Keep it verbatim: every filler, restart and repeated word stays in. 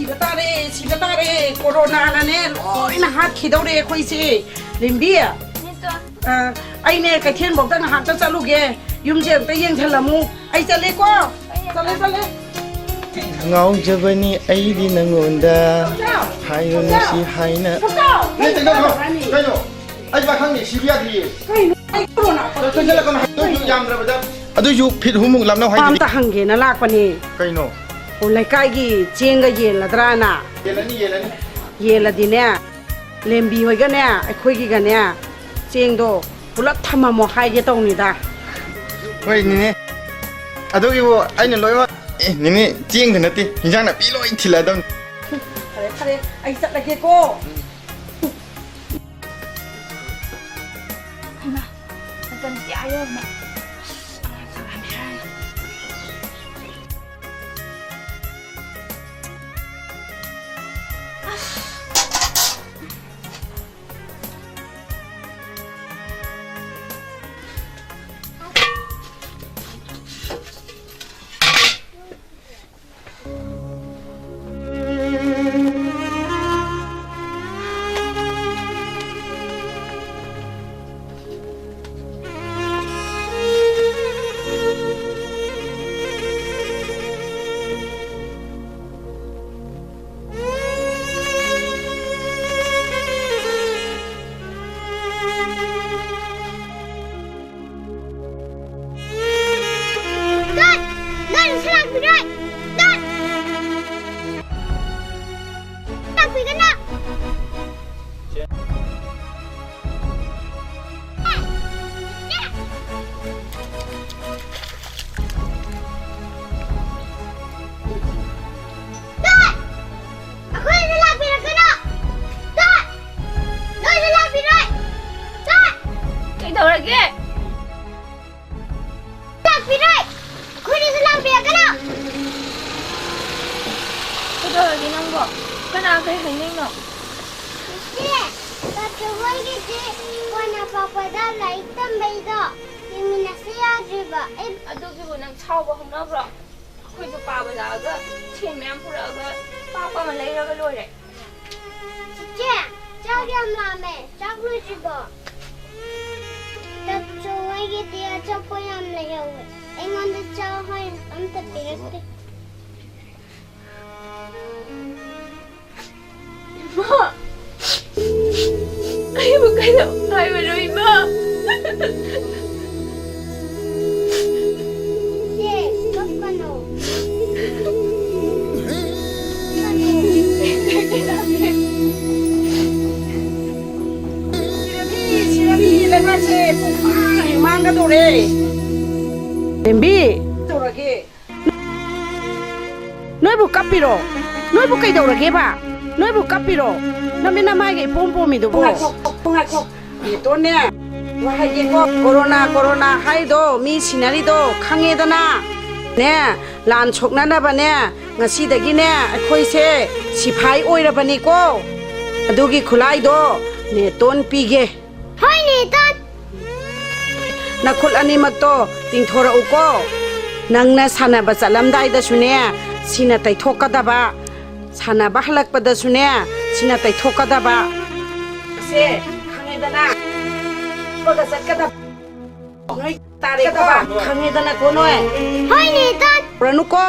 ꯁꯤꯕ ꯇꯥꯔꯦ, ꯁꯤꯕ ꯇꯥꯔꯦ꯫ ꯀꯣꯔꯣꯅꯥꯅꯅꯦ ꯂꯣꯏꯅ ꯍꯥꯠꯈꯤꯗꯧꯔꯦ ꯑꯩꯈꯣꯏꯁꯦ꯫ ꯂꯦꯝꯕꯤ, ꯑ, ꯑꯩꯅꯦ ꯀꯩꯊꯦꯜꯐꯥꯎꯗ ꯉꯥꯏꯍꯥꯛꯇ ꯆꯠꯂꯨꯒꯦ, ꯌꯨꯝꯁꯦ ꯑꯝꯇ ꯌꯦꯡꯁꯜꯂꯝꯃꯨ꯫ ꯑꯩ ꯆꯠꯂꯦꯀꯣ꯫ ꯆꯠꯂꯦ, ꯆꯠꯂꯦ꯫ ꯉꯥꯎꯖꯕꯅꯤ ꯑꯩꯗꯤ ꯅꯪꯉꯣꯟꯗ, ꯍꯥꯏꯔꯣ ꯅꯨꯡꯁꯤ ꯍꯥꯏꯅ꯫ ꯅꯠꯇꯦ, ꯅꯠꯇꯦ, ꯀꯩꯅꯣ? ꯑꯩ ꯄꯥꯈꯪꯅꯤ, ꯁꯤꯕ ꯌꯥꯗ꯭ꯔꯤꯌꯦ꯫ ꯀꯩꯅꯣ? ꯑꯩ ꯀꯣꯔꯣꯅꯥ ꯄꯛꯇꯤꯌꯦ꯫ ꯆꯪꯁꯤꯜꯂꯛꯀꯅꯨ, ꯑꯗꯨꯁꯨ ꯌꯥꯝꯗ꯭ꯔꯕꯗ꯫ ꯑꯗꯨꯁꯨ ꯐꯤꯠ ꯍꯨꯝꯃꯨꯛ ꯂꯥꯞꯅꯧ ꯍꯥꯏꯗꯨꯗꯤ꯫ ꯑꯝꯇ ꯍꯪꯒꯦꯅ ꯂꯥꯛꯄꯅꯦ꯫ ꯀꯩꯅꯣ? ꯑꯣ, ꯂꯩꯀꯥꯏꯒꯤ ꯆꯦꯡꯒ ꯌꯦꯜꯂꯗ꯭ꯔꯥꯅ? ꯌꯦꯜꯂꯅꯤ, ꯌꯦꯜꯂꯅꯤ꯫ ꯌꯦꯜꯂꯗꯤꯅꯦ, ꯂꯦꯝꯕꯤ ꯍꯣꯏꯒꯅꯦ, ꯑꯩꯈꯣꯏꯒꯤꯒꯅꯦ, ꯆꯦꯡꯗꯣ ꯄꯨꯂꯞ ꯊꯝꯃꯝꯃꯣ ꯍꯥꯏꯒꯦ ꯇꯧꯅꯤꯗ꯫ ꯍꯣꯏ, ꯅꯤꯅꯦ꯫ ꯑꯗꯨꯒꯤꯕꯨ ꯑꯩꯅ ꯂꯣꯏꯅꯃꯛ, ꯑꯦ, ꯅꯤꯅꯦ, ꯆꯦꯡꯗ ꯅꯠꯇꯦ, ꯍꯤꯟꯖꯥꯡ ꯅꯥꯄꯤ ꯂꯣꯏ ꯊꯤꯜꯂꯛꯑꯗꯝꯅꯤ꯫ ꯐꯔꯦ, ꯐꯔꯦ, ꯑꯩ ꯆꯠꯂꯒꯦꯀꯣ꯫ ꯍꯩꯃꯥ, ꯃꯇꯝꯁꯦ ꯑꯥ ꯌꯧꯔꯝꯃꯦ꯫ ꯑꯁ, ꯑꯉꯥꯡ ꯆꯥꯛ ꯂꯥꯝꯃꯦ ꯍꯥꯏꯔꯅꯤ꯫ ꯑꯁ꯫ ꯗꯣꯟ! ꯗꯣꯟ, ꯁꯤ ꯂꯥꯛꯄꯤꯔꯣꯏ! ꯗꯣꯟ! ꯂꯥꯛꯄꯤꯒꯅꯨ! ꯗꯣꯟ! ꯑꯩꯈꯣꯏꯗ ꯂꯥꯛꯄꯤꯔꯛꯀꯅꯨ! ꯗꯣꯟ! ꯅꯣꯏꯗ ꯂꯥꯛꯄꯤꯔꯣꯏ! ꯗꯣꯟ! ꯀꯩꯗꯧꯔꯒꯦ? ꯂꯥꯛꯄꯤꯔꯣꯏ! ꯑꯩꯈꯣꯏꯗꯁꯨ ꯂꯥꯛꯄꯤꯔꯛꯀꯅꯨ! ꯀꯩꯗꯧꯔꯒꯦ ꯅꯪꯕꯣ? ꯀꯅꯥ ꯀꯩ ꯍꯥꯏꯅꯩꯅꯣ? ꯏꯆꯦ, ꯗꯥꯛꯇꯔ ꯍꯣꯏꯒꯤꯗꯤ ꯀꯣꯟꯅ ꯄꯥꯛꯄꯗ ꯂꯥꯏꯔꯤꯛ ꯇꯝꯕꯩꯗꯣ ꯌꯦꯡꯃꯤꯟꯅꯁꯤ ꯌꯥꯗ꯭ꯔꯤꯕ꯫ ꯑꯩ ꯑꯗꯨꯒꯤꯕꯨ ꯅꯪ ꯁꯥꯎꯕ ꯍꯧꯅꯕ꯭ꯔꯣ? ꯑꯩꯈꯣꯏꯁꯨ ꯄꯥꯕ ꯂꯥꯛꯑꯒ ꯁꯦꯟ ꯃꯌꯥꯝ ꯄꯨꯔꯛꯑꯒ ꯑꯄꯥꯛꯄ ꯑꯃ ꯂꯩꯔꯒ ꯂꯣꯏꯔꯦ꯫ ꯏꯆꯦ, ꯆꯥꯛ ꯌꯥꯝ ꯂꯥꯝꯃꯦ꯫ ꯆꯥꯛ ꯂꯣꯏꯗ꯭ꯔꯤꯕꯣ? ꯇꯠꯁꯨ ꯍꯣꯏꯒꯤꯗꯤ ꯑꯆꯥꯄꯣꯠ ꯌꯥꯝ ꯂꯩꯍꯧꯋꯦ꯫ ꯑꯩꯉꯣꯟꯗ ꯆꯥꯎ ꯍꯥꯏꯅ ꯑꯝꯇ ꯄꯤꯔꯛꯇꯦ꯫ ꯏꯃꯥ! ꯑꯩꯕꯨ ꯀꯩꯗꯧ ꯍꯥꯏꯕꯅꯣ, ꯏꯃꯥ? ꯏꯆꯦ, ꯀꯞꯀꯅꯣ꯫ ꯁꯤꯔꯅꯤ, ꯁꯤꯔꯅꯤ, ꯂꯩꯕꯥꯛꯁꯦ ꯄꯨꯡꯃꯥꯡ ꯃꯥꯡꯒꯗꯧꯔꯦ꯫ ꯕꯦꯝꯕꯤ! ꯇꯧꯔꯒꯦ꯫ ꯅꯣꯏꯕꯨ ꯀꯞꯄꯤꯔꯣ? ꯅꯣꯏꯕꯨ ꯀꯩꯗꯧꯔꯒꯦꯕ? ꯅꯣꯏꯕꯨ ꯀꯞꯄꯤꯔꯣ? ꯅꯃꯤꯠ ꯅꯃꯥꯏꯒ ꯏꯄꯣꯝ ꯄꯣꯝꯃꯤꯗꯨꯕꯣ? ꯉꯥꯏꯈꯣ, ꯉꯥꯏꯈꯣ꯫ ꯅꯦꯇꯣꯟꯅꯦ, ꯋꯥ ꯍꯥꯏꯒꯦꯀꯣ꯫ ꯀꯣꯔꯣꯅꯥ, ꯀꯣꯔꯣꯅꯥ ꯍꯥꯏꯗꯣ ꯃꯤ ꯁꯤꯅꯔꯤꯗꯣ ꯈꯪꯉꯦꯗꯅ? ꯅꯦ, ꯂꯥꯟ ꯁꯣꯛꯅꯅꯕꯅꯦ, ꯉꯁꯤꯗꯒꯤꯅꯦ ꯑꯩꯈꯣꯏꯁꯦ ꯁꯤꯐꯥꯏ ꯑꯣꯏꯔꯕꯅꯤꯀꯣ꯫ ꯑꯗꯨꯒꯤ ꯈꯨꯠꯂꯥꯏꯗꯣ ꯅꯦꯇꯣꯟ ꯄꯤꯒꯦ꯫ ꯍꯣꯏ, ꯅꯦꯇꯣꯟ꯫ ꯅꯈꯨꯠ ꯑꯅꯤꯃꯛꯇꯣ ꯇꯤꯡꯊꯣꯔꯛꯎꯀꯣ꯫ ꯅꯪꯅ ꯁꯥꯟꯅꯕ ꯆꯠꯂꯝꯗꯥꯏꯗꯁꯨꯅꯦ, ꯁꯤꯅ ꯇꯩꯊꯣꯛꯀꯗꯕ꯫ ꯁꯥꯟꯅꯕ ꯍꯜꯂꯛꯄꯗꯁꯨꯅꯦ, ꯁꯤꯅ ꯇꯩꯊꯣꯛꯀꯗꯕ꯫ ꯁꯦ, ꯈꯪꯉꯦꯗꯅ? ꯀꯣꯏꯕ ꯆꯠꯀꯗꯕ꯫ ꯅꯣꯏ ꯇꯥꯔꯦꯀꯣ? ꯈꯪꯉꯦꯗꯅꯀꯣ ꯅꯣꯏ? ꯍꯣꯏ, ꯅꯦꯇꯣꯟ꯫ ꯄꯨꯔꯅꯨꯀꯣ꯫